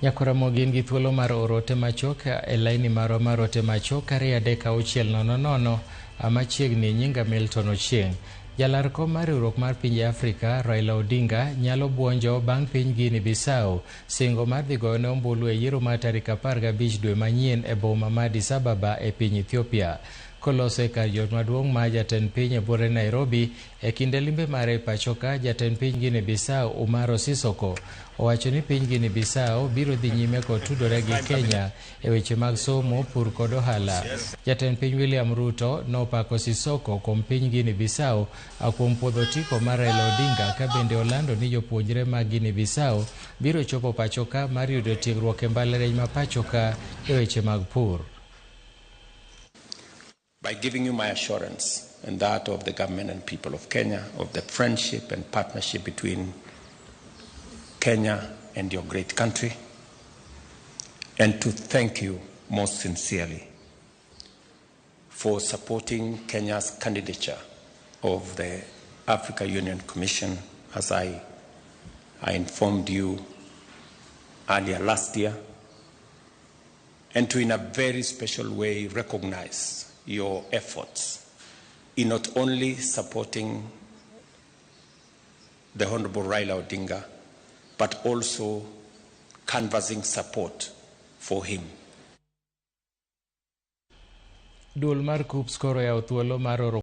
Nyakoramogi in gi thuolo mar oro ote machuok e laini marwa mar ote machuok 23600 machiegni. Nyinga Milton Ochieng'. Jalar kom mar riwruok mar pinje Afrika Raila Odinga nyalo buonjo bang' piny Guinea Bissau singo mar dhi goyone ombulu e yiero mar tarik 15 dwe manyien e boma ma Addis Ababa e piny Ethiopia. Koloso e kar jot maduong' ma jatend piny e buore Nairobi e kinde limbe mare e pachoka, jatend piny Guinea Bissau Umaro Sissoco owacho ni piny Guinea Bissau biro dhi nyime kod tudore gi Kenya e weche mag somo, pur kod ohala. Jatend piny William Ruto nopako Sissoco kuom piny Guinea Bissau kuom puodho otiko mar Raila Odinga, ka bende olando ni jopuonjre mag Guinea Bissau biro chopo pachoka mar yudo tiegruok e mbalariany ma pachoka e weche mag pur. By giving you my assurance and that of the government and people of Kenya of the friendship and partnership between Kenya and your great country, and to thank you most sincerely for supporting Kenya's candidature of the Africa Union Commission, as I informed you earlier last year, and to in a very special way recognize your efforts in not only supporting the Honorable Raila Odinga, but also canvassing support for him. Duol mar KUCCPS koro yawo thuolo mar oro